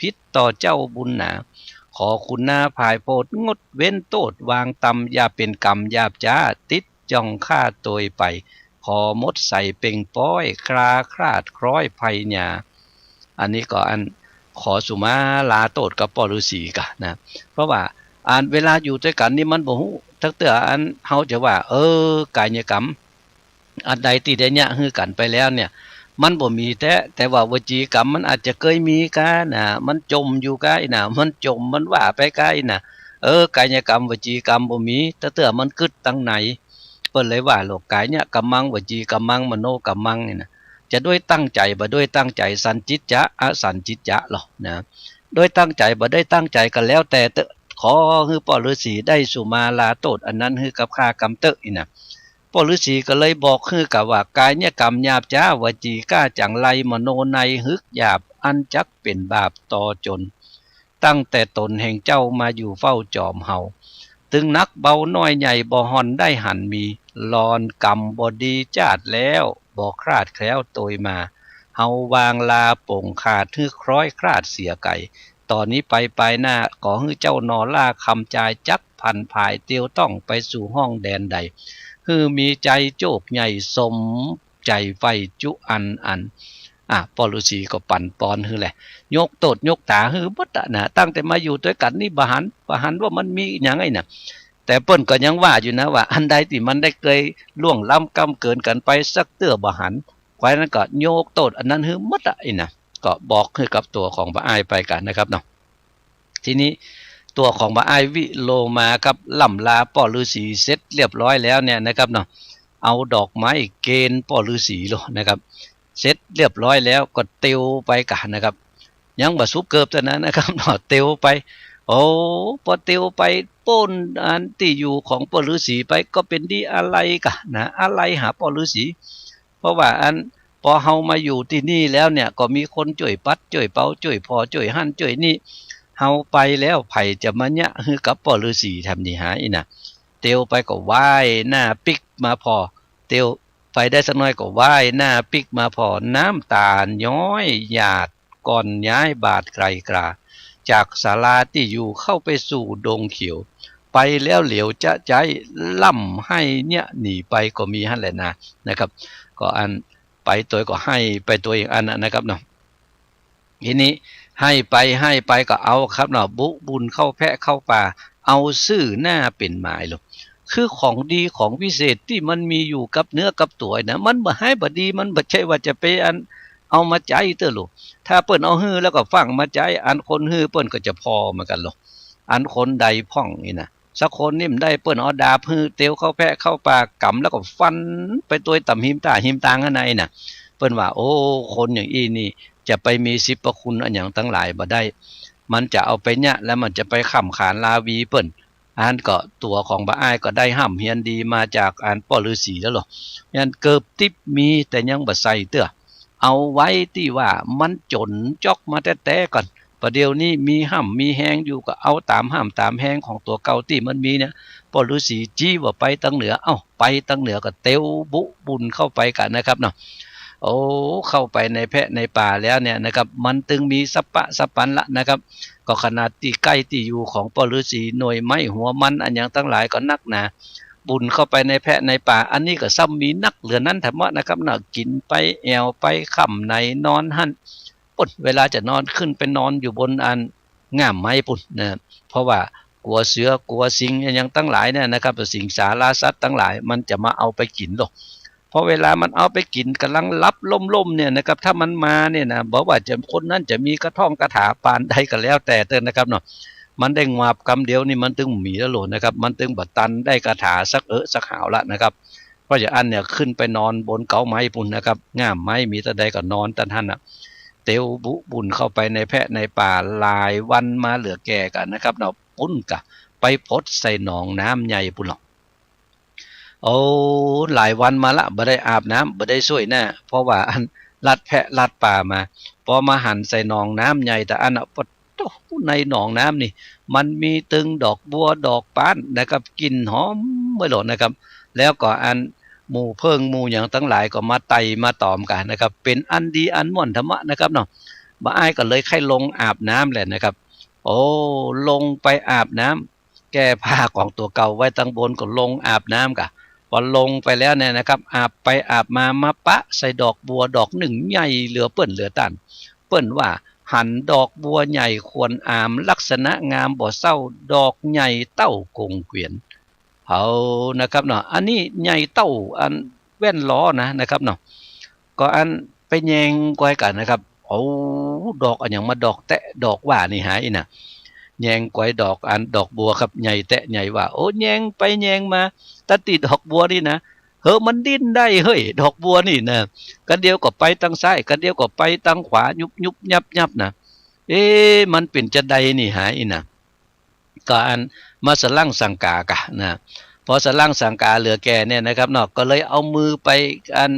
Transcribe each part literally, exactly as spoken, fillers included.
ผิดต่อเจ้าบุญหนา ขอคุณนาผายโผดงดเว้นโต้ษวางตำ อย่าเป๋นก๋รรมหยาบจ๊า ติดจ่องข้าตวยไป ขอหมดใสเป่งป๊อย คลาคลาดคล้อยภัยหยา อันนี้ก็อันขอสุมาลาโต้ษกับป้อฤๅษีก่ะนะ เพราะว่าอันเวลาอยู่ตวยกั๋นนี่มันบ่ฮู้ตักเตื้ออันเฮาจะว่า เออ กายกรรมอันใดตี้ได้เยียะหื้อกั๋นไปแล้วเนี่ย มันบ่มีแต๊ แต่ว่าวจีกรรมมันอาจจะเกยมีก้านะ มันจ่มอยู่ก้าอี้นะ มันจ่ม มันว่าไปก้าอี้นะ เออ กายกรรมวจีกรรมบ่มี ตักเตื้อมันกึ๊ดตังใน เปิ้นเลยว่าโลก กายกัมมัง วจีกัมมัง มโนกัมมัง นี่นะ จะด้วยตั้งใจ๋บ่ด้วยตั้งใจ๋ สัญญิจจะ อสัญญิจจะลอนะ ด้วยตั้งใจ๋บ่ได้ตั้งใจ๋ก็แล้วแต่เต๊อะ ขอหื้อป้อฤๅษีได้สุมาลาโต้ษอันนั้นหื้อกับข้ากำเต๊อะ นี่นะ ป้อฤๅษีก็เลยบอกหื้อก่ะว่า กายกรรมหยาบจ๊า วจีก้าจั๋งไร มโนในหึกหยาบ อันจักเป๋นบาปต่อจน ตั้งแต่ต๋นแห่งเจ้ามาอยู่เฝ้าจอมเฮา ตึงนักเบาน้อยใหญ่บ่ฮอนได้หันมี หล่อนกรรมบ่ดีจ๊าดแล้ว บ่คลาดแคล้วตวยมา เฮาวางลาป่งขาด หื้อคล้อยคลาดเสียไก๋ ต่อนี้ไปปายหน้า ขอหื้อเจ้าหน่อล่าคำจาย จักผันผายเตียวต้องไปสู่ห้องแดนใด หื้อมีใจ๋โจคใหญ่สม ใจ๋ใฝ่จุอันอัน อ่ะ ป้อฤๅษีก็ปั๋นปอนหื้อแหละ ยกโต้ษยกต๋าหื้อหมดอะนะ ตั้งแต่มาอยู่ตวยกั๋นนี่บ่หัน บ่หันว่ามันมีหยังไอ้น่ะ แต่เปิ้นก็ยังว่าอยู่นะว่า อันใดตี้มันได้เกยล่วงล้ำก้ำเกินกั๋นไปสักเตื้อบ่หัน ควายนั้นก็ยกโต้ษอันนั้นหื้อหมดอะไอ้น่ะ ก็บอกหื้อกับตั๋วของป้าอ้ายไปก่ะนะครับเนาะ ทีนี้ตั๋วของป้าอ้ายวิโลมากับล่ำลาป้อฤๅษีเสร็จเรียบร้อยแล้วเนี่ยนะครับเนาะ เอาดอกไม้เกณฑ์ป้อฤๅษีโลนะครับ เสร็จเรียบร้อยแล้วก็เตียวไปก่ะนะครับ ยังบ่สุกเกิบเต้านั้นนะครับเนาะ เตียวไป โอ้ ปอเตียวไปป๊นอันตี้อยู่ของป้อฤๅษีไป ก็เป๋นดีอาลัยก่ะนะ อาลัยหาป้อฤๅษี เพราะว่าอัน ปอเฮามาอยู่ตี้นี่แล้วเนี่ย ก็มีคนจ้วยปัดจ้วยเปา จ้วยผ่อจ้วยหั้นจ้วยนี่ เฮาไปแล้วใผจะมาเยียะหื้อกับป้อฤๅษีแถมนี่หาอี้น่ะ เตียวไปก็ว่ายหน้าปิ๊กมาผ่อ เตียวไปได้สักหน้อยก็ว่ายหน้าปิ๊กมาผ่อ น้ำต๋าย้อยหยาดก่อนย้ายบาดไกลกรา จากศาลาตี้อยู่เข้าไปสู่ดงเขียว ไปแล้วเหลียวจะใจ๊ ล่ำไห้เยียะหนีไปก็มีหั้นแหละนะ นะครับ ก็อัน ไปตวยก็ไห้ไปตวยอีกอันน่ะนะครับเนาะ ทีนี้ไห้ไปไห้ไปก็เอาครับเนาะ บุบุญเข้าแพะเข้าป่า เอาซื่อหน้าเป๋นหมายลูก คือของดีของวิเศษตี้มันมีอยู่กับเนื้อกับตั๋วนะ มันบ่ฮ้ายบ่ดี มันบ่ใจ้ว่าจะไปอันเอามาใจ๊เตื้อลูก ถ้าเปิ้นเอาหื้อแล้วก็ฟั่งมาใจ๊ อันคนหื้อเปิ้นก็จะผ่อเหมือนกั๋นลูก อันคนใดพ่องนี่นะ สักคนนี่บ่ได้ เปิ้นเอาดาบหื้อเตียวเข้าแพะเข้าป่า ก๋ำแล้วก็ฟันไปตวยต่ำหิมต้าหิมตางหั้นไอ้น่ะ เปิ้นว่า โอ้ คนอย่างอี้นี่จะไปมีสิบประคุณอันหยังตังหลายบ่ได้ มันจะเอาไปเยียะแล้วมันจะไปค้ำขานราวีเปิ้น อันก็ตั๋วของป้าอ้ายก็ได้ฮ่ำเฮียนดีมาจากอันป้อฤๅษีแล้วลอ ยันเกิบติ๊บมี แต่ยังบ่ใส่เตื้อ เอาไว้ตี้ว่ามันจ๋นจ๊อกมาแต๊ๆ ก่อน ประเดี๋ยวนี้มีฮ่ำมีแฮงอยู่ ก็เอาต๋ามฮ่ำต๋ามแฮงของตั๋วเก่าตี้มันมีเนี่ย ป้อฤๅษีจี๊ว่าไปตังเหนือ เอ้า ไปตังเหนือก็เตียวบุบุญเข้าไปกั๋นนะครับเนาะ โอ้ เข้าไปในแพะในป่าแล้วเนี่ยนะครับ มันตึงมีสัปปะสัปปันละนะครับ ก็ขนาดตี้ใก้ตี้อยู่ของป้อฤๅษี หน่วยไม้หัวมันอันหยังตังหลายก็นักหนา บุ่นเข้าไปในแพะในป่า อันนี้ก็ซ้ำมีนักเหลือนั้นแถมะนะครับเนาะ กิ๋นไปแอ่วไป ค่ำไหนนอนหั้น โอ้ เวลาจะนอนขึ้นไปนอนอยู่บนอันง่ามไม้ปู้นนะ เพราะว่ากั๋วเสือกั๋วสิงห์อันหยังตังหลายเนี่ยนะครับ สิงสาราสัตว์ตังหลายมันจะมาเอาไปกิ๋นลอ พอเวลามันเอาไปกิ๋นก่ำลังหลับล่มๆ เนี่ยนะครับ ถ้ามันมาเนี่ยนะ บ่ว่าจะคนนั้นจะมีกระท่องคาถาปานใดก็แล้วแต่เต๊อะนะครับเนาะ มันได้งาบกำเดียวนี่มันตึงบ่มีแล้วโหละนะครับ มันตึงบ่ตันได้คาถาสักเอะสักหาวละนะครับ เพราะจะอั้นเนี่ยขึ้นไปนอนบนเก๊าไม้ปู้นนะครับ ง่ามไม้มีต้นใดก็นอนต้นหั้นน่ะ เตียวบุบุ่นเข้าไปในแพะในป่าหลายวันมาเหลือแก่กั๋นนะครับเนาะ ปู้นกะไปผดใส่หนองน้ำใหญ่ปู้นลอ โอ้ หลายวันมาละ บ่ได้อาบน้ำ บ่ได้ส้วยหน้า เพราะว่าอันลัดแพะลัดป่ามา ปอมาหันใส่หนองน้ำใหญ่ตะอั้นน่ะ ปะโต๊ะ ในหนองน้ำนี่ มันมีตึงดอกบัวดอกป๊านนะครับ กลิ่นหอมไปโหลดนะครับ แล้วก็อันหมู่เผิ้งหมู่หยังตังหลายก็มาไต่มาต๋อมกั๋นนะครับ เป๋นอันดีอันม่วนแถมะนะครับเนาะ บ่าอ้ายก็เลยใค่ลงอาบน้ำแหละนะครับ โอ้ ลงไปอาบน้ำ แก้ผ้าของตั๋วเก่าไว้ตังบนก็ลงอาบน้ำก่ะ ปอลงไปแล้วเนี่ยนะครับ อาบไปอาบมา มาปะใส่ดอกบัวดอกนึ่งใหญ่เหลือเปิ้นเหลือต้าน เปิ้นว่าหันดอกบัวใหญ่ควรอาม ลักษณะงามบ่เศร้า ดอกใหญ่เต้ากงเกวียน เอานะครับเนาะ อันนี้ใหญ่เต้าอันแว่นล้อนะ นะครับเนาะ ก็อันไปแยงก้อยกั๋นนะครับ เอาดอกอะหยังมาดอกแต๊ะดอกว่านี่หาอี้น่ะ แยงก้อยดอกอันดอกบัวครับ ใหญ่แต๊ะใหญ่ว่า โอ้ แยงไปแยงมา ตั๊ดตี้ดอกบัวนี่นะ เฮ้อ มันดิ้นได้เฮ้ย ดอกบัวนี่นะ กั๋นเดียวก็ไปตังซ้าย กั๋นเดียวก็ไปตังขวา ยุบยุบยับยับนะ เอ๊ะ มันเป๋นจาใดนี่หาอี้น่ะ ก็อันมาสะหลั้งสังก๋าก่ะนะ ปอสะหลั้งสังก๋าเหลือแก่เนี่ยนะครับเนาะ ก็เลยเอามือไปอัน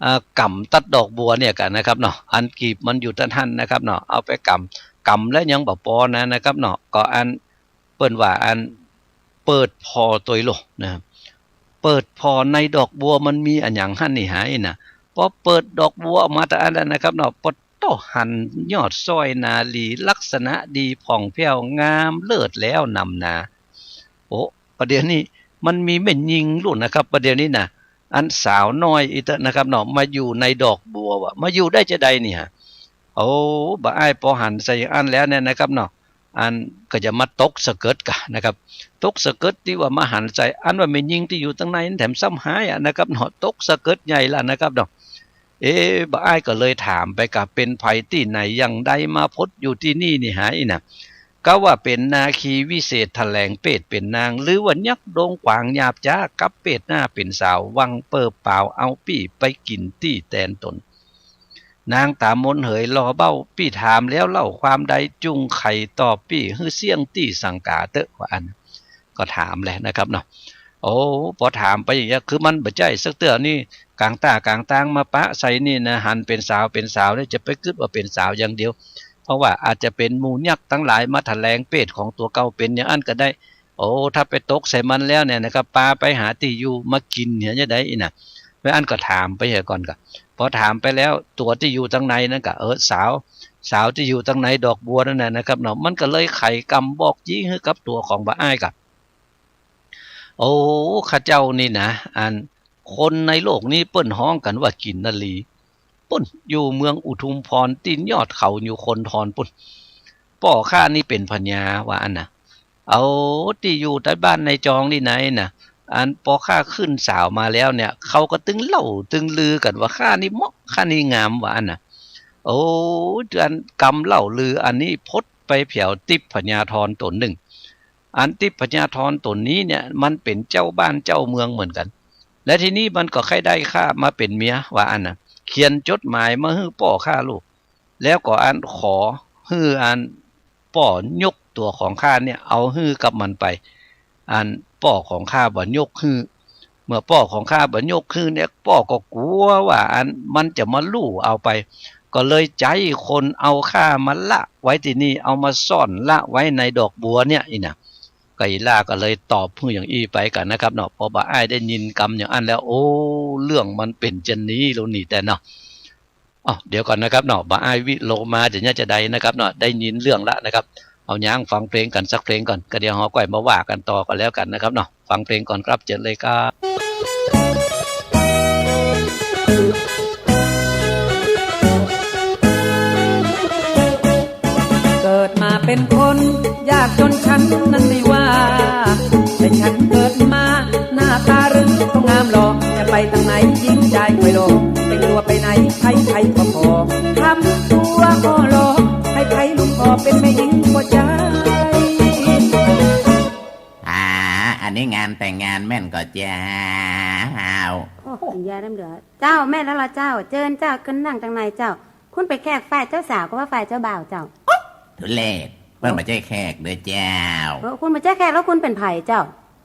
อ่า ก๋ำตั๊ดดอกบัวเนี่ยก่ะนะครับเนาะ อันกีบมันอยู่ตั๊ดหั้นนะครับเนาะ เอาไปก๋ำ ก๋ำแล้วยังบ่ปอนะ นะครับเนาะ ก็อันเปิ้นว่าอันเปิดผ่อตวยโลนะ เปิดผ่อในดอกบัวมันมีอะหยังหั้นนี่หาอี้น่ะ ปอเปิดดอกบัวออกมาตั๊ดอันนั้นนะครับเนาะ ปอ โต้ หันยอดสร้อยนารี ลักษณะดีผ่องแผ้วงามเลิศแล้วนำนา โอ้ ประเดี๋ยวนี้มันมีแม่ญิงลูกนะครับ ประเดี๋ยวนี้น่ะ อันสาวน้อยอี้เต๊อะนะครับเนาะ มาอยู่ในดอกบัวว่ะ มาอยู่ได้จาใดนี่ฮะ โอ้ บ่าอ้ายปอหันใส่อย่างอั้นแล้วเนี่ยนะครับเนาะ อันก็จะมาตกสะเกิดก่ะนะครับ ตกสะเกิดตี้ว่ามาหันใส่ อันว่าแม่ญิงตี้อยู่ตังในนั้นแถมซ้ำฮ้ายอะนะครับเนาะ ตกสะเกิดใหญ่ละนะครับเนาะ เอ๊ะ บ่าอ้ายก็เลยถามไปก่ะ เป๋นใผตี้ไหนอย่างใดมาพดอยู่ตี้นี่นี่หาอี้น่ะ ก็ว่าเป๋นนาคีวิเศษแถลงเปรตเป๋นนาง ลือว่ายักษ์ดงขวางหยาบจ๊า กับเปรตหน้าเป๋นสาว หวังเปิบป๋าวเอาปี้ไปกิ๋นตี้แตนต๋น นางต๋ามนเหยหล่อเบ้า ปี้ถามแล้วเล่าความใด จุ่งไขตอบปี้หื้อเสี้ยงตี้สังก๋าเต๊อะ ว่าอั้น ก็ถามแหละนะครับเนาะ โอ้ ปอถามไปอย่างเงี้ย คือมันบ่ใจ้สักเตื้อนี่ ก๋างต้ากลางตางมาปะใส่นี่นะ หันเป๋นสาวเป๋นสาวเนี่ย จะไปกึ๊ดว่าเป๋นสาวอย่างเดียว เพราะว่าอาจจะเป๋นหมู่ยักษ์ตังหลายมาแถลงเปรตของตั๋วเก่าเป๋นอย่างอั้นก็ได้ โอ้ ถ้าไปตกใส่มันแล้วเนี่ยนะครับ ปาไปหาตี้อยู่มากิ๋นเนี่ยจะได้อี้น่ะ แม่อั้นก็ถามไปเหียก่อนก่ะ ปอถามไปแล้วตั๋วตี้อยู่ตังในนั้นก่ะ เออ สาว สาวตี้อยู่ตังในดอกบัวนั่นน่ะนะครับเนาะ มันก็เลยไขกำบอกจี้หื้อกับตั๋วของบ่าอ้ายก่ะ โอ้ ข้าเจ้านี่นะ อัน คนในโลกนี้เปิ้นฮ้องกั๋นว่ากิ๋นนรี ปุ้น อยู่เมืองอุทุมพร ตี้ยอดเขาอยู่คนทรปุ้น ป้อข้านี่เป๋นพญา ว่าอั้นน่ะ เอา ตี้อยู่ใต้บ้านในจองนี่ไหนน่ะ อันป้อข้าขึ้นสาวมาแล้วเนี่ย เขาก็ตึงเล่าตึงลือกั๋นว่าข้านี่เหมาะ ข้านี่งาม ว่าอั้นน่ะ โอ้ อันกำเล่าลืออันนี้พดไปแผวทิพย์พญาธรต๋นนึ่ง อันทิพย์พญาธรต๋นนี้เนี่ย มันเป๋นเจ้าบ้านเจ้าเมืองเหมือนกั๋น และทีนี้มันก็ใค่ได้ข้ามาเป๋นเมีย ว่าอั้นน่ะ เขียนจดหมายมาหื้อป้อข้าลูก แล้วก็อันขอหื้ออันป้อยกตั๋วของข้าเนี่ย เอาหื้อกับมันไป อันป้อของข้าบ่ยกหื้อ เมื่อป้อของข้าบ่ยกหื้อเนี่ย ป้อก็กั๋วว่าอันมันจะมาลู่เอาไป ก็เลยใจ๊คนเอาข้ามาละไว้ตี้นี่ เอามาซ่อนละไว้ในดอกบัวเนี่ย อี้น่ะ ก็อีหล้าก็เลยตอบหื้ออย่างอี้ไปกั๋นนะครับเนาะ ปอบ่าอ้ายได้ยินกำอย่างอั้นแล้ว โอ้ เรื่องมันเป๋นจานี้แล้วนี่แต๊เนาะ อ้าว เดี๋ยวก่อนนะครับเนาะ บ่าอ้ายวิโลมาจะเยียะจาใดนะครับเนาะ ได้ยินเรื่องละนะครับ เอาย้างฟังเพลงกั๋นสักเพลงก่อน ก็เดี๋ยวเฮาก่อยมาว่ากั๋นต่อก็แล้วกั๋นนะครับเนาะ ฟังเพลงก่อนครับ เจิญเลยครับ เกิดมาเป๋นคนยากจ๋นฉันนั้นไม่ว่า แต่ฉันเกิดมาหน้าต๋าหรูต้องงามหล่อ จะไปตางไหนญิงจายค่อยหล่อ แต่งตั๋วไปไหนใผๆก็ผ่อ ทำตั๋วอ่อหล่อ ใผๆลุมผ่อเป๋นแม่ญิงบ่จาย อ่า อันนี้งานแต่งงานแม่นก่อเจ้า โอ้ สัญญาน้ำเหลือ เจ้า แม่นแล้วเหรอเจ้า เจิญเจ้า ขึ้นนั่งตางในเจ้า คุณเป๋นแขกฝ่ายเจ้าสาวก็ว่าฝ่ายเจ้าบ่าวเจ้า ทุเรศ เปิ้นบ่ใจ้แขกเด้อเจ้า เออ คุณบ่ใจ้แขกแล้วคุณเป๋นใผเจ้า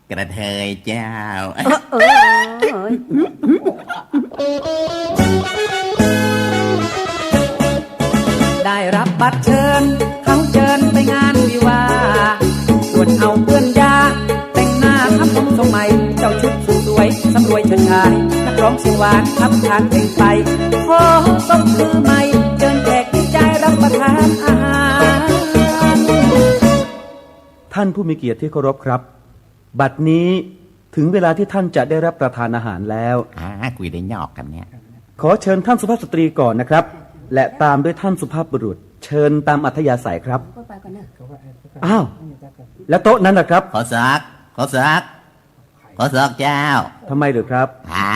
กระเทยเจ้า เออ เออ เออ ได้รับบัตรเชิญ เขาเจิญไปงานวิวาห์ ชวนเอาเปื้อนยา แต่งหน้าทำผมทรงใหม่ เจ้าชุดสุดสวย สำรวยเฉิดฉาย นักร้องเสียงหวาน ขับขานเพลงไป ขอตบมือใหม่ เจิญแขกที่จายรับ ประทานอาหาร ท่านผู้มีเกียรติที่เคารพครับ บัดนี้ถึงเวลาที่ท่านจะได้รับประทานอาหารแล้ว อ่า คุยได้ยอกกันเนี่ย ขอเชิญท่านสุภาพสตรีก่อนนะครับ และตามด้วยท่านสุภาพบุรุษ เชิญตามอัธยาศัยครับ อ้าว และโต๊ะนั้นล่ะครับ ขอเสิร์ฟ ขอเสิร์ฟ ขอเสิร์ฟเจ้า ทำไมหรือครับ อ่า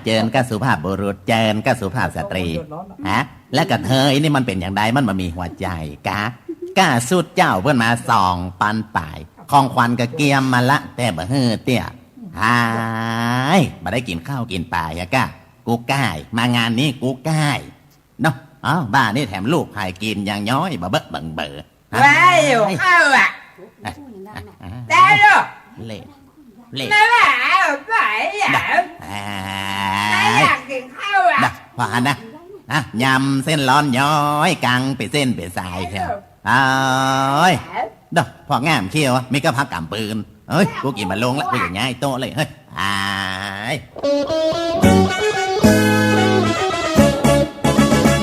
เจิญก้าสุภาพบุรุษ เจิญก้าสุภาพสตรี ฮะ และกระเทยนี่มันเป๋นอย่างใด มันบ่มีหัวใจ๋กะ ก้าสุดเจ้าเปิ้นมาสองปันป๋าย ของขวัญก็เกียมมาละ แต่บ่หื้อเตื้อ หาย บ่ได้กิ๋นข้าวกิ๋นป๋ายอะก้า กูก้าย มางานนี้กูก้าย เนาะ อ้าว บ้านนี่แถมลูกไผ่กิ๋นยังย้อยบ่เบอะบังเบอ ว้าย เอาอะ ได้เหรอ เล่น เล่น ไม่ว่าเอาไปอ่ะ ได้ ไม่อยากกินข้าวอ่ะ ได้ พอหันนะ นะ ยำเส้นร้อนย้อย กังเป๋นเส้นเป๋นสายเชียว โอ้ย เด้อ พองามเขี้ยว มีก็พักกำปืน เฮ้ย กูกิ๋นบ่ลงละ กูจะย้ายโต๊ะเลย เฮ้ย อ้าย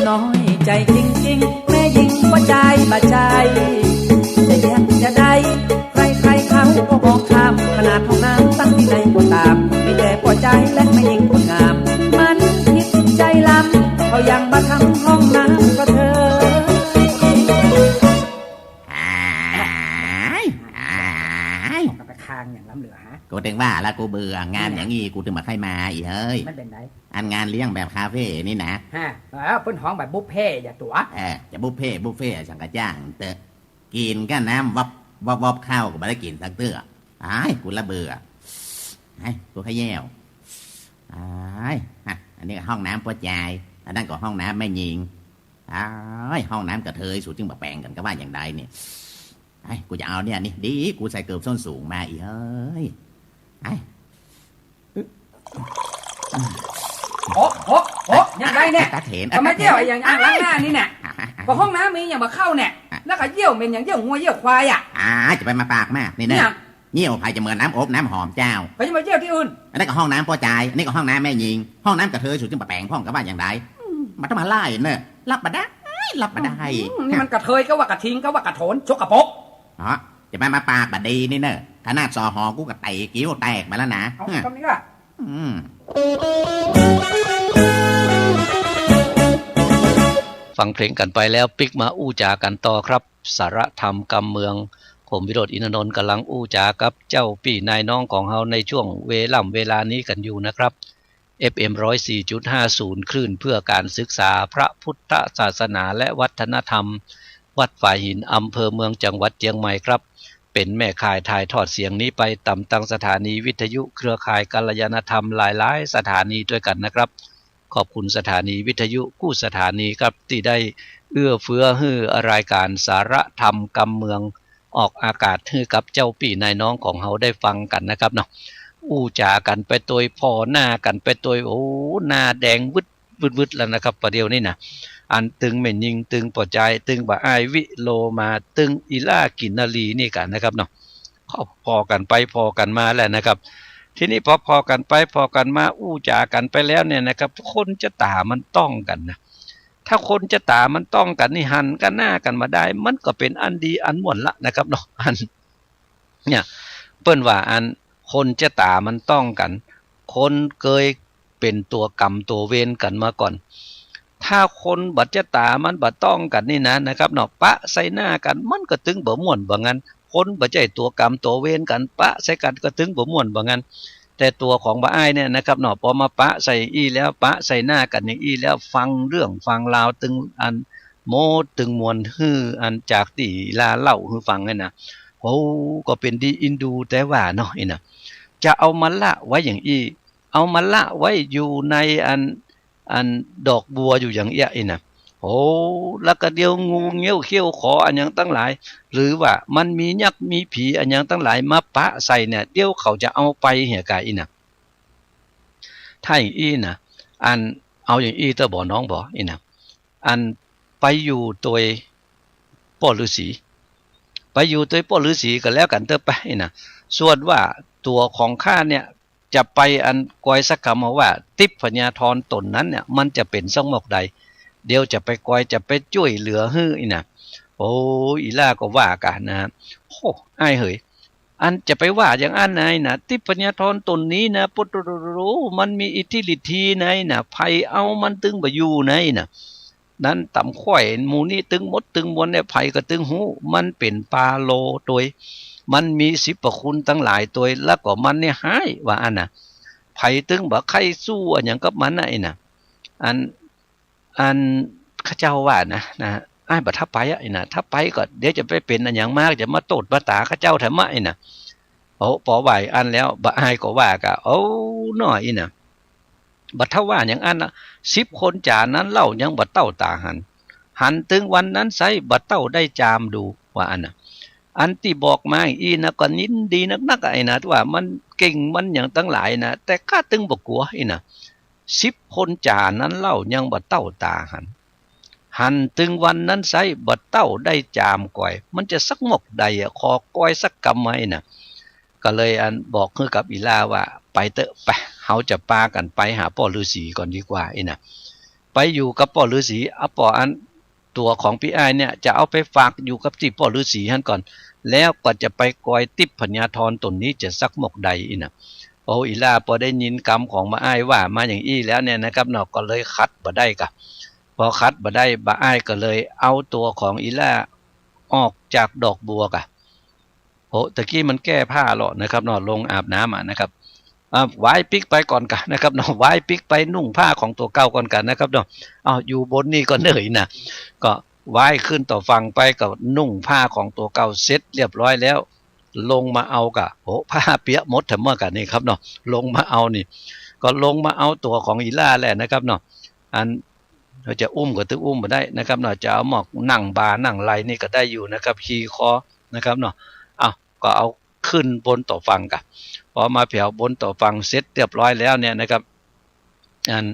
น้อยใจ๋จริงๆ แม่ญิงป้อจายบ่ใจ้ จะแยกจะได้ ใครๆ เขาก็มองข้าม ขนาดห้องน้ำตั้งตี้ไหนก็ต๋าม มีแต่ป้อจายและแม่ญิงคนงาม มันผิดใจ๋ล้ำ เขายังบ่ทำห้องน้ำกระเทย อ้าย อ้าย ก็ไปคางอย่างล้ำเหลือฮะ กูเถิงว่าละกูเบื่องานอย่างงี้ กูเถิงบ่ใค่มาอีกเฮ้ย ไม่เป๋นไร อันงานเลี้ยงแบบคาเฟ่นี่นะ ฮะ เออ เปิ้นฮ้องแบบบุฟเฟ่ต์อย่าตั๋ว เออ จะบุฟเฟ่ต์ บุฟเฟ่ต์ สังกะจ้างเต๊อะ กิ๋นก้าน้ำวับวับวับ ข้าวก็บ่ได้กิ๋นสักเตื้อ อ้าย กูละเบื่อ อ้าย กูขะแย้ว อ้าย ฮะ อันนี้ก็ห้องน้ำป้อจาย อันนั้นก็ห้องน้ำแม่ญิง อ้าย ห้องน้ำกระเทย สูจึงบ่แป๋งกั๋นก็ว่าอย่างใดเนี่ย ไอ้ กูจะเอาเนี่ยนี่ ดี กูใส่เกิบส้นสูงมาอีกเฮ้ย ไอ้ โอ๊ะ โอ๊ะ โอ๊ะ อย่างใดเนี่ย ตาเถน ก็มาเยี่ยวอย่างอ่างล้างหน้านี่เนี่ย ก็ห้องน้ำมีอย่างบ่เข้าเนี่ย แล้วก็เยี่ยวเหม็นอย่างเยี่ยวงัวเยี่ยวควายอ่ะ อ่า จะไปมาปากมากนี่เน่อ เนี่ย เยี่ยวไผจะเหมือนน้ำอบน้ำหอมเจ้า ก็จะมาเยี่ยวตี้อื่น อันนั้นก็ห้องน้ำป้อจาย อันนี้ก็ห้องน้ำแม่ญิง ห้องน้ำกระเทย สูจึงบ่แป๋งพ่องก็ว่าอย่างใด อืม บ่ต้องมาไล่เน่อ รับบ่ได้ รับบ่ได้ อืม นี่มันกระเทยก็ว่ากระทิงก็ว่ากระโถน สกปรก อ๋อ จะมา มาปากบ่ดีนี่เน่อ ขนาดสอหอกูก็เตะกิ้วแตกมาแล้วนะ เอา อืม คำนี้ล่ะ อืม ฟังเพลงกั๋นไปแล้ว ปิ๊กมาอู้จ๋ากั๋นต่อครับ สาระธรรมกำเมือง ผมวิโรจน์ อินทนนท์ ก๋ำลังอู้จ๋ากับเจ้าปี้นายน้องของเฮาในช่วงเวล่ำเวลานี้กั๋นอยู่นะครับ เอฟเอ็ม ร้อยสี่จุดห้าศูนย์ คลื่นเพื่อการศึกษาพระพุทธศาสนาและวัฒนธรรม วัดฝายหิน อำเภอเมือง จังหวัดเจียงใหม่ครับ เป๋นแม่ข่ายถ่ายทอดเสียงนี้ไปต๋ามตังสถานีวิทยุเครือข่ายกัลยาณธรรมหลายๆ สถานีด้วยกั๋นนะครับ ขอบคุณสถานีวิทยุกู้สถานีครับ ตี้ได้เอื้อเฟื้อหื้อรายการสาระธรรมกำเมือง ออกอากาศหื้อกับเจ้าปี้นายน้องของเฮาได้ฟังกั๋นนะครับเนาะ อู้จ๋ากั๋นไปตวย ผ่อหน้ากั๋นไปตวย โอ้ หน้าแดงวึด วึดๆ แล้วนะครับ ประเดี๋ยวนี้นะ อันตึงแม่ญิง ตึงป้อจาย ตึงบ่าอ้ายวิโลมา ตึงอีหล้ากิ๋นนารีนี่กั๋นนะครับเนาะ ก็ผ่อกั๋นไปผ่อกั๋นมาแหละนะครับ ทีนี้พอผ่อกั๋นไปผ่อกั๋นมา อู้จ๋ากั๋นไปแล้วเนี่ยนะครับ คนจะต๋ามันต้องกั๋นนะ ถ้าคนจะต๋ามันต้องกั๋นนี่ หันก้าหน้ากั๋นมาได้ มันก็เป๋นอันดีอันม่วนละนะครับเนาะ อัน เนี่ย เปิ้นว่าอันคนจะต๋ามันต้องกั๋น คนเกยเป๋นตั๋วก๋รรมตั๋วเวรกั๋นมาก่อน ถ้าคนบ่จะต๋ามันบ่ต้องกั๋นนี่นะ นะครับเนาะ ปะใส่หน้ากั๋น มันก็ตึงบ่ม่วนบ่างั้น คนบ่ใจ้ตั๋วก๋รรมตั๋วเวรกั๋น ปะใส่กั๋นก็ตึงบ่ม่วนบ่างั้น แต่ตั๋วของบ่าอ้ายเนี่ยนะครับเนาะ ปอมาปะใส่อี้แล้ว ปะใส่หน้ากั๋นอย่างอี้แล้ว ฟังเรื่องฟังราวตึงอันโม้ตึงมวลหื้ออันจากตี้ลาเล่าหื้อฟังเนี่ยนะ โอ้ ก็เป๋นดีอินดูแต่ว่าเนาะ อี้นะ จะเอามาละไว้อย่างอี้ เอามาละไว้อยู่ในอัน อันดอกบัวอยู่อย่างเอี้ย อี้นะ โอ้ แล้วก็เดี๋ยวงูเงี้ยวเขี้ยวขออันหยังตังหลาย หรือว่ามันมียักษ์มีผีอันหยังตังหลายมาปะใส่เนี่ย เดี๋ยวเขาจะเอาไปเหียก่า อี้นะ ถ้าอย่างอี้นะ อัน เอาอย่างอี้เต๊อะบ่น้องบ่ อี้นะ อันไปอยู่ตวยป้อฤๅษี ไปอยู่ตวยป้อฤๅษีก็แล้วกั๋นเต๊อะไปะ อี้นะ ส่วนว่าตั๋วของข้าเนี่ย จะไปอันกอยสักกำเอาว่า ติ๊บพญาธรต๋นนั้นเนี่ย มันจะเป๋นสักมอกใด เดี๋ยวจะไปกอย จะไปจ้วยเหลือหื้อ อี้นะ โอ้ อีหล้าก็ว่าก่ะนะ โอ้ อ้ายเหย อันจะไปว่าอย่างอั้นนะ อี้นะ ทิพยธรต๋นนี้นะ โปโตโตโต มันมีอิทธิฤทธีนะ อี้นะ ใผเอามันตึงบ่อยู่นะ อี้นะ นั้นต๋ำคว้อยหมู่นี้ตึงหมดตึงมวลเนี่ย ใผก็ตึงฮู้ มันเป๋นปาโลตวย มันมีสิบประคุณตังหลายตวย แล้วก็มันเนี่ยฮ้าย ว่าอั้นนะ ใผตึงบ่ใค่สู้อะหยังกับมันนะ อี้นะ อัน อันข้าเจ้าว่านะ นะ อ้ายบ่ถ้าไปอะ อี้นะ ถ้าไปก็เดี๋ยวจะไปเป๋นอะหยังมา จะมาโต้ษมาต๋าข้าเจ้าแถมอะ อี้นะ โอ้ ปอว่าอั้นแล้ว บ่าอ้ายก็ว่าก่ะ โอ้ น้อ อี้นะ บ่ถ้าว่าอย่างอั้นนะ สิบคนจ๋านั้นเล่ายังบ่เต้าต๋าหัน หันตึงวันนั้นไซร้บ่เต้าได้จามดู ว่าอั้นนะ อันตี้บอกมาอี้นะ ก็ยินดีนักๆ อะ อี้นะ ว่ามันเก่งมันหยังตังหลายนะ แต่ข้าตึงบ่กั๋ว อี้นะ สิบคนจ๋านั้นเล่ายังบ่เต้าต๋าหัน หันตึงวันนั้นไซร้บ่เต้าได้จามกอย มันจะสักหมกใดอะ ขอกอยสักกำไหมนะ ก็เลยอันบอกหื้อกับอีหล้าว่า ไปเต๊อะ ไป เฮาจะปากั๋นไปหาป้อฤๅษีก่อนดีกว่า อี้นะ ไปอยู่กับป้อฤๅษี เอาป้ออันตั๋วของปี้อ้ายเนี่ย จะเอาไปฝากอยู่กับตี้ป้อฤๅษีหั้นก่อน แล้วก็จะไปกอยทิพยธรต๋นนี้จะสักหมกใด อี้นะ โอ้ อีหล้าปอได้ยินกำของบ่าอ้ายว่ามาอย่างอี้แล้วเนี่ยนะครับเนาะ ก็เลยขัดบ่ได้ก่ะ ปอขัดบ่ได้ บ่าอ้ายก็เลยเอาตั๋วของอีหล้าออกจากดอกบัวก่ะ โอ้ ตะกี้มันแก้ผ้าเลาะนะครับเนาะ ลงอาบน้ำอะนะครับ อ่า วายปิ๊กไปก่อนก่ะนะครับเนาะ วายปิ๊กไปนุ่งผ้าของตั๋วเก่าก่อนก่ะนะครับเนาะ เอา อยู่บนนี่ก่อนเน่อ อี้นะ ก็วายขึ้นต่อฝั่งไปก็นุ่งผ้าของตั๋วเก่าเสร็จเรียบร้อยแล้ว ลงมาเอาก่ะ โอ้ ผ้าเปียกหมดแถมเมื่อก่ะนี่ครับเนาะ ลงมาเอานี่ ก็ลงมาเอาตั๋วของอีหล้าแหละนะครับเนาะ อัน จะอุ้มก็ตึงอุ้มบ่ได้นะครับเนาะ จะเอาหมอกนั่งบ่านั่งไหล่นี่ก็ได้อยู่นะครับ ขี่คอนะครับเนาะ เอา ก็เอาขึ้นบนต่อฝั่งก่ะ ปอมาแผวบนต่อฝั่งเสร็จเรียบร้อยแล้วเนี่ยนะครับ อัน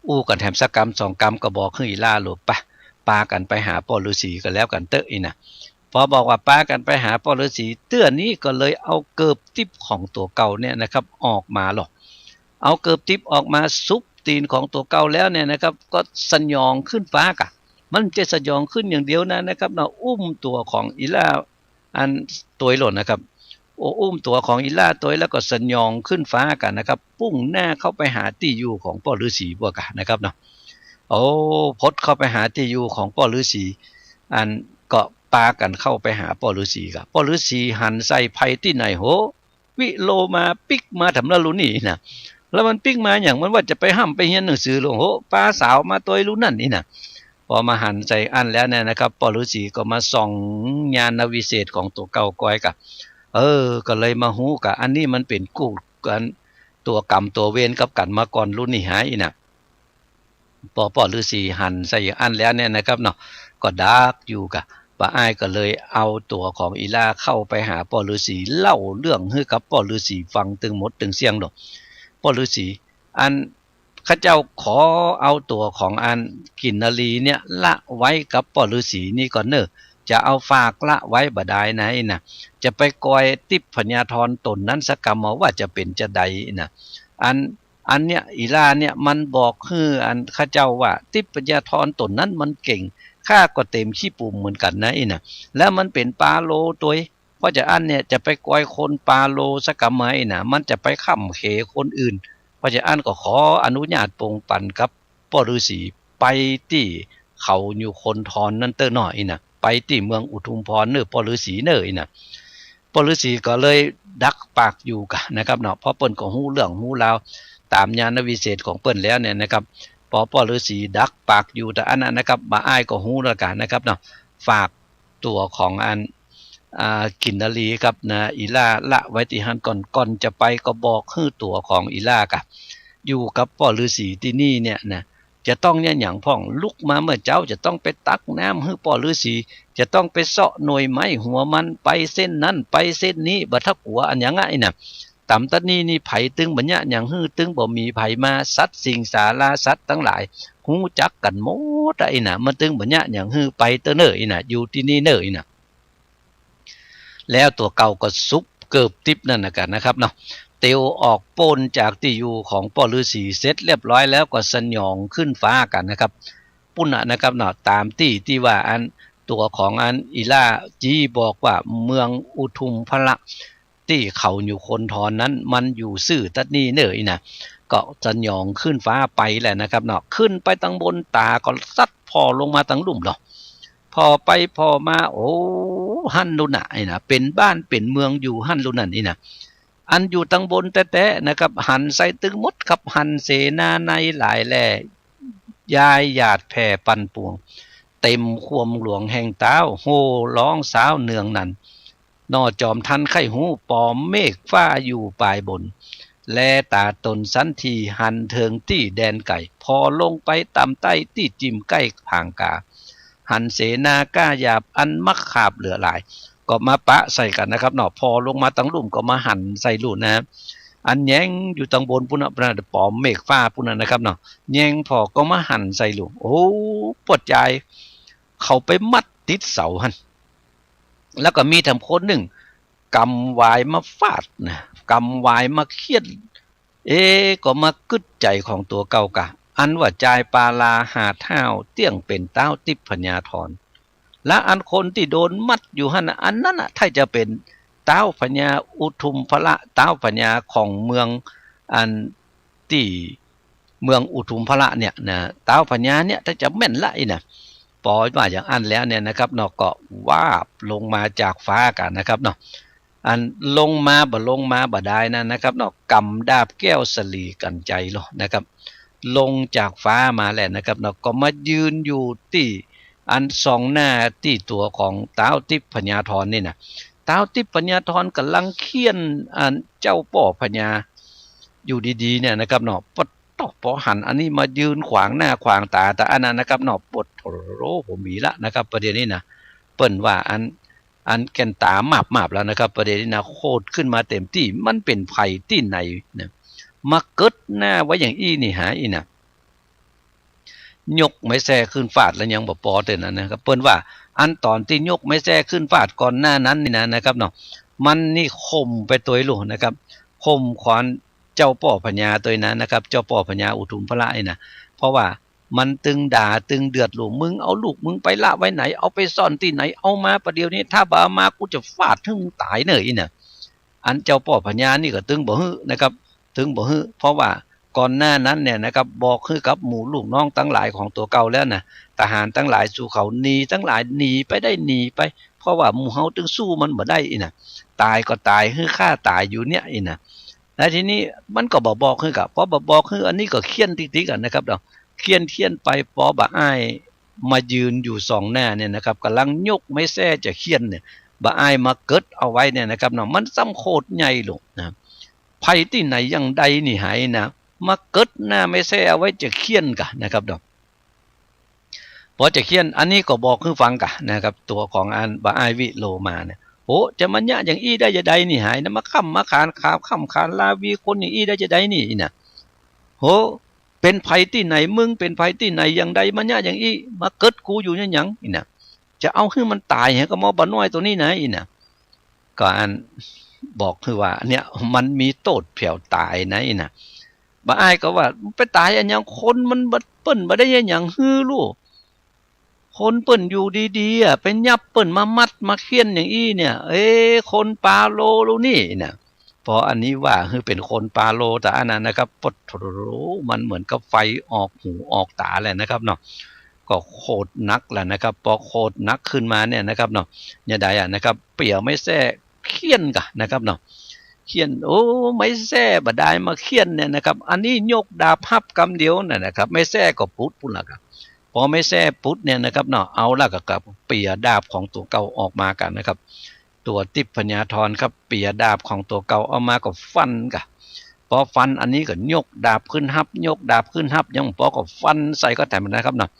อู้กั๋นแถมสักกำสองกำก็บอกหื้ออีหล้าลูก ไป ปากั๋นไปหาป้อฤๅษีก็แล้วกั๋นเต๊อะ อี้นะ ปอบอกว่าปากั๋นไปหาป้อฤๅษี เตื้อนี้ก็เลยเอาเกิบติ๊บของตั๋วเก่าเนี่ยนะครับ ออกมาหรอก เอาเกิบติ๊บออกมาสุบตี๋นของตั๋วเก่าแล้วเนี่ยนะครับ ก็สยองขึ้นฟ้าก่ะ มันจะสยองขึ้นอย่างเดียวนะนะครับเนาะ อุ้มตั๋วของอีหล้าอันตวยโลดนะครับ โอ้ อุ้มตั๋วของอีหล้าตวยแล้วก็สยองขึ้นฟ้าก่ะนะครับ มุ่งหน้าเข้าไปหาตี้อยู่ของป้อฤๅษีบั้วก่ะนะครับเนาะ โอ้ พดเข้าไปหาตี้อยู่ของป้อฤๅษี อันก็ปากั๋นเข้าไปหาป้อฤๅษีก่ะ ป้อฤๅษีหันใส่ใผตี้ไหน โห วิโลมาปิ๊กมาแถมละลูกนี่นะ แล้วมันปิ๊กมาหยัง มันว่าจะไปฮ่ำไปเฮียนหนังสือลอ โห ปาสาวมาตวยลูกนั่น อี้นะ ปอมาหันใส่อั้นแล้วเนี่ยนะครับ ป้อฤๅษีก็มาส่องญาณวิเศษของตั๋วเก่าก้อยก่ะ เออ ก็เลยมาฮู้ก่ะ อันนี้มันเป๋นกู้กั๋น ตั๋วกรรมตั๋วเวรกับกั๋นมาก่อนลูกนี่หา อี้นะ ปอป้อฤๅษีหันใส่อั้นแล้วเนี่ยนะครับเนาะ ก็ดักอยู่ก่ะ บ่าอ้ายก็เลยเอาตั๋วของอีหล้าเข้าไปหาป้อฤๅษี เล่าเรื่องหื้อกับป้อฤๅษีฟังตึงหมดตึงเสี้ยงโลด ป้อฤๅษี อันข้าเจ้าขอเอาตั๋วของอันกินนรีเนี่ยละไว้กับป้อฤๅษีนี่ก่อนเน่อ จะเอาฝากละไว้บ่ดายนะ อี้นะ จะไปกอยทิพยธรต๋นนั้นสักกำ ว่าจะเป๋นจาใด อี้นะ อัน อันเนี้ย อีหล้าเนี่ยมันบอกหื้ออันข้าเจ้าว่า ทิพยธรต๋นนั้นมันเก่ง ข้าก็เต็มขี้ปุ่มเหมือนกั๋นนะ อี้นะ แล้วมันเป๋นปาโลตวย เพราะจะอั้นเนี่ยจะไปกอยคนปาโลสักกำไหมนะ มันจะไปค่ำเขคนอื่น เพราะจะอั้นก็ขออนุญาตปงปันกับป้อฤๅษี ไปตี้เขาอยู่คนทอนนั้นเต๊อะหน้อ อี้นะ ไปตี้เมืองอุทุมพรเน่อป้อฤๅษีเน่อ อี้นะ ป้อฤๅษีก็เลยดักปากอยู่ก่ะนะครับเนาะ เพราะเปิ้นก็ฮู้เรื่องฮู้ราวต๋ามญาณวิเศษของเปิ้นแล้วเนี่ยนะครับ ปอป้อฤๅษีดักปากอยู่ตะอั้นนะนะครับ บ่าอ้ายก็ฮู้แล้วก่ะนะครับเนาะ ฝากตั๋วของอัน อ่า กินนรีกับนะ อีหล้าละไว้ตี้หั้นก่อน ก่อนจะไปก็บอกหื้อตั๋วของอีหล้าก่ะ อยู่กับป้อฤๅษีตี้นี่เนี่ยนะ จะต้องเยียะหยังพ่อง ลุกมาเมื่อเจ๊าจะต้องไปตักน้ำหื้อป้อฤๅษี จะต้องไปเซาะหน่วยไม้หัวมัน ไปเส้นนั้นไปเส้นนี้ บ่ถ้ากั๋วอะหยังอะ อี้นะ ต๋ำตั๊ดนี้นี่ใผตึงบ่เยียะหยังหื้อ ตึงบ่มีใผมา สัตว์สิงสาราสัตว์ตังหลายฮู้จักกั๋นหมดอะ อี้นะ มันตึงบ่เยียะหยังหื้อ ไปเต๊อะเน่อ อี้นะ อยู่ตี้นี่เน่อ อี้นะ แล้วตั๋วเก่าก็สุบเกิบติ๊บนั่นนะก่ะนะครับเนาะ เตียวออกป๊นจากตี้อยู่ของป้อฤๅษีเสร็จเรียบร้อยแล้วก็สยองขึ้นฟ้าก่ะนะครับ ปุ้นน่ะนะครับเนาะ ต๋ามตี้ตี้ว่าอันตั๋วของอันอีล่าจี้บอกว่าเมืองอุทุมพละ ตี้เขาอยู่คนทอนนั้นมันอยู่ซื่อตั๊ดนี้เน่อ อี้นะ ก็สยองขึ้นฟ้าไปแหละนะครับเนาะ ขึ้นไปตังบน ต๋าก็สัดผ่อลงมาตังลุ่มเนาะ ผ่อไปผ่อมา โอ้ หั้นลูกนะ อี้นะ เป๋นบ้านเป๋นเมืองอยู่หั้นลูกนั่น อี้นะ อันอยู่ตังบนแต๊ๆ นะครับ หันใส่ตึงหมดครับ หันเสนาในหลายแหล่ ย้ายหยาดแผ่ปั่นป่วง เต๋มความหลวงแห่งต๊าว โห่ฮ้องสาวเนืองนัน หน่อจอมทันใค่ฮู้ ป๋อมเมฆฟ้าอยู่ปายบน แลต๋าต๋นสันทีหันเถิงตี้แดนไก๋ ผ่อลงไปต่ำใต้ตี้จิ่มใก้ผางกา หันเสนาก้าหยาบอันมักขาบเหลือหลาย ก็มาปะใส่กั๋นนะครับเนาะ ผ่อลงมาตังลุ่มก็มาหันใส่ลูกนะ อันแยงอยู่ตังบนปุ้นน่ะ ป๋อมเมฆฟ้าปุ้นน่ะนะครับเนาะ แยงผ่อก็มาหันใส่ลูก โอ้ ปวดจาย เขาไปมัดติดเสาหั้น แล้วก็มีแถมคนนึ่ง กำหวายมาฟาดนะ กำหวายมาเฆี่ยน เอ๊ะ ก็มากึ๊ดใจ๋ของตั๋วเก่าก่ะ อันว่าจายปาลาหาดห้าวเตี้ยงเป๋นต๊าวติ๊บพญาธร และอันคนตี้โดนมัดอยู่หั้นน่ะ อันนั้นน่ะ ถ้าจะเป๋นต๊าวพญาอุทุมพละ ต๊าวพญาของเมืองอันตี้เมืองอุทุมพละเนี่ยนะ ต๊าวพญาเนี่ย ถ้าจะแม่นละ อี้นะ ปอว่าอย่างอั้นแล้วเนี่ยนะครับเนาะ ก็วาบลงมาจากฟ้ากั๋นนะครับเนาะ อันลงมาบ่ลงมาบ่ดายนะนะครับเนาะ กำดาบแก้วสลีกั๋นไจโลนะครับ ลงจากฟ้ามาแหละนะครับเนาะ ก็มายืนอยู่ตี้อันส่องหน้าตี้ตั๋วของต๊าวติ๊บพญาธรนี่นะ ต๊าวติ๊บพญาธรก่ำลังเฆี่ยนอันเจ้าป้อพญาอยู่ดีๆ เนี่ยนะครับเนาะ ปะโต้ ปอหันอันนี้มายืนขวางหน้าขวางต๋า ต๋าอันนั้นนะครับเนาะ ปะโถ บ่มีละนะครับ ประเดี๋ยวนี้นะ เปิ้นว่าอัน อันแก่นต๋ามาบๆ แล้วนะครับ ประเดี๋ยวนี้นะ โขดขึ้นมาเต๋มตี้ มันเป๋นใผตี้ไหนนะ มาเกิดหน้าไว้อย่างอี้นี่หา อี้นะ ยกไม้แส้ขึ้นฟาดแล้วยังบ่ปอเต้านั้นนะครับ เปิ้นว่าอันต๋อนตี้ยกไม้แส้ขึ้นฟาดก่อนหน้านั้นนี่นะ นะครับเนาะ มันนี่ข่มไปตวยลูกนะครับ ข่มขวัญเจ้าป้อพญาตวยนะ นะครับ เจ้าป้อพญาอุทุมพละนี่นะ เพราะว่ามันตึงด่าตึงเดือดลูก มึงเอาลูกมึงไปละไว้ไหน เอาไปซ่อนตี้ไหน เอามาประเดี๋ยวนี้ ถ้าบ่เอามากูจะฟาดหื้อมึงต๋ายเน่อ อี้นะ อันเจ้าป้อพญานี่ก็ตึงบ่หื้อนะครับ ตึงบ่หื้อ เพราะว่าก่อนหน้านั้นเนี่ยนะครับ บอกหื้อกับหมู่ลูกน้องตังหลายของตั๋วเก่าแล้วนะ ทหารตังหลายสู้เขาหนีตังหลายหนีไปได้หนีไป เพราะว่าหมู่เฮาตึงสู้มันบ่ได้ อี้นะ ต๋ายก็ต๋าย หื้อข้าต๋ายอยู่เนี่ย อี้นะ แล้วทีนี้มันก็บ่บอกหื้อก่ะ ปอบ่บอกหื้อ อันนี้ก็เฆี่ยนติ๊กๆ กั๋นนะครับเนาะ เฆี่ยนเฆี่ยนไป ปอบ่าอ้ายมายืนอยู่ส่องหน้าเนี่ยนะครับ ก่ำลังยกไม้แส้จะเฆี่ยนเนี่ย บ่าอ้ายมาเกิดเอาไว้เนี่ยนะครับเนาะ มันซ้ำโขดใหญ่ลูกนะ ใผตี้ไหนอย่างใดนี่หา อี้นะ มาเกิดหน้าไม้แส้เอาไว้จะเฆี่ยนก่ะนะครับเนาะ ปอจะเฆี่ยน อันนี้ก็บอกหื้อฟังก่ะนะครับ ตั๋วของอันบ่าอ้ายวิโลมาเนี่ย โห จะมาเยียะอย่างอี้ได้จะใดนี่หา อี้นะ มาค้ำมาขาน ขาวค้ำขานราวีคนอย่างอี้ได้จะใดนี่ อี้นะ โห เป๋นใผตี้ไหน มึงเป๋นใผตี้ไหนอย่างใดมาเยียะอย่างอี้ มาเกิดกูอยู่เนี่ยหยัง อี้นะ จะเอาหื้อมันต๋ายแหม ก็หมอบ่าน้อยตั๋วนี้นะ อี้นะ ก็อันบอกหื้อว่าเนี่ยมันมีโต้ษแผวต๋ายนะ อี้นะ บ่าอ้ายก็ว่าไปต๋ายอันหยัง คนมันบ่ เปิ้นบ่ได้เยียะหยังหื้อลูก คนเปิ้นอยู่ดีๆ อะ ไปยับเปิ้นมามัดมาเฆี่ยนอย่างอี้เนี่ย เอ๊ะ คนปาโลลูกนี่นะ ปออันนี้ว่าหื้อเป๋นคนปาโลต๋าอันนั้นนะครับ ปะโถ มันเหมือนกับไฟออกหูออกต๋าแหละนะครับเนาะ ก็โขดหนักแหละนะครับ ปอโขดหนักขึ้นมาเนี่ยนะครับเนาะ เนี่ยใดอะนะครับ เปียไม้แส้เฆี่ยนก่ะนะครับเนาะ เฆี่ยน โอ้ ไม้แส้บ่าดายมาเฆี่ยนเนี่ยนะครับ อันนี้ยกดาบฮับกำเดียวนั่นนะครับ ไม้แส้ก็ปุดปุ้นละก่ะ ปอไม้แส้ปุดเนี่ยนะครับเนาะ เอาละก่ะ ก็เปียดาบของตั๋วเก่าออกมาก่ะนะครับ ตั๋วติ๊บพญาธรครับ เปียดาบของตั๋วเก่าเอามาก็ฟันก่ะ ปอฟันอันนี้ก็ยกดาบขึ้นฮับ ยกดาบขึ้นฮับ ยังปอก็ฟันใส่ก็แถมนะครับเนาะ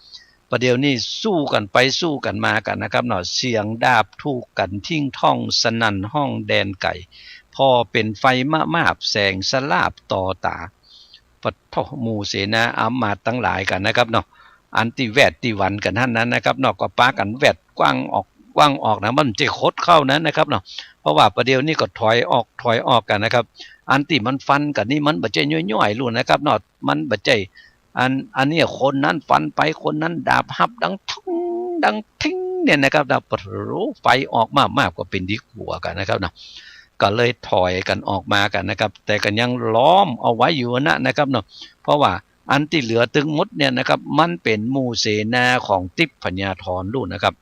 ประเดี๋ยวนี้สู้กั๋นไปสู้กั๋นมาก่ะนะครับเนาะ เสียงดาบถูกกั๋นทิ้งท่องสนั่นห้องแดนไก๋ ผ่อเป๋นไฟมะมาบแสงสลาบต่อต๋า ปะโถ หมู่เสนาอามาตย์ตังหลายก่ะนะครับเนาะ อันตี้แวดตี้หวั่นกั๋นหั้นนั้นนะครับเนาะ ก็ปากั๋นแวดกว้างออก กว้างออกนะ มันจะขดเข้านั้นนะครับเนาะ เพราะว่าประเดี๋ยวนี้ก็ถอยออก ถอยออกก่ะนะครับ อันตี้มันฟันกั๋นนี่มันบ่ใจ้ย่อยๆ ลูกนะครับเนาะ มันบ่ใจ้ อัน อันเนี้ยคนนั้นฟันไป คนนั้นดาบฮับดังทิ้ง ดังทิ้งเนี่ยนะครับ แล้วปะโถ ไฟออกมา มากกว่าเป๋นตี้กั๋วกั๋นนะครับเนาะ ก็เลยถอยกั๋นออกมากั๋นนะครับ แต่ก็ยังล้อมเอาไว้อยู่นะ นะครับเนาะ เพราะว่าอันตี้เหลือตึงหมดเนี่ยนะครับ มันเป๋นหมู่เสนาของติ๊บพญาธรลูกนะครับ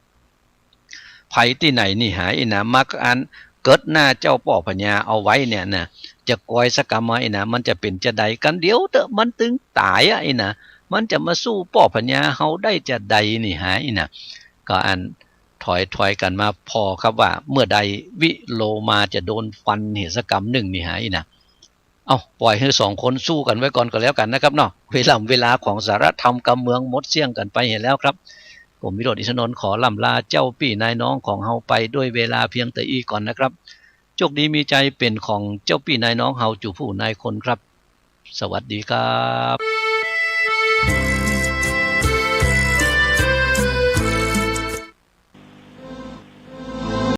ใผตี้ไหนนี่หาอี้นะ มาอันเกิดหน้าเจ้าป้อพญาเอาไว้เนี่ยนะ จะกอยสักกำมาอี้นะ มันจะเป๋นจาใด กั๋นเดี๋ยวเต๊อะ มันตึงต๋ายอะอี้นะ มันจะมาสู้ป้อพญาเฮาได้จาใดนี่หาอี้นะ ก็อันถอยถอยกั๋นมาผ่อครับว่า เมื่อใดวิโลมาจะโดนฟันเหียสักกำนึ่งนี่หาอี้นะ เอ้า ป่อยหื้อสองคนสู้กั๋นไว้ก่อนก็แล้วกั๋นนะครับเนาะ เวลา เวลาของสาระธรรมกำเมืองหมดเสี้ยงกั๋นไปเหียแล้วครับ ผมวิโรจน์ อินทนนท์ ขอล่ำลาเจ้าปี้นายน้องของเฮาไปด้วยเวลาเพียงแต่อี้ก่อนนะครับ โจคดีมีชัยเป๋นของเจ้าปี้นายน้องเฮาจู๋ผู้นายคนครับ สวัสดีครับ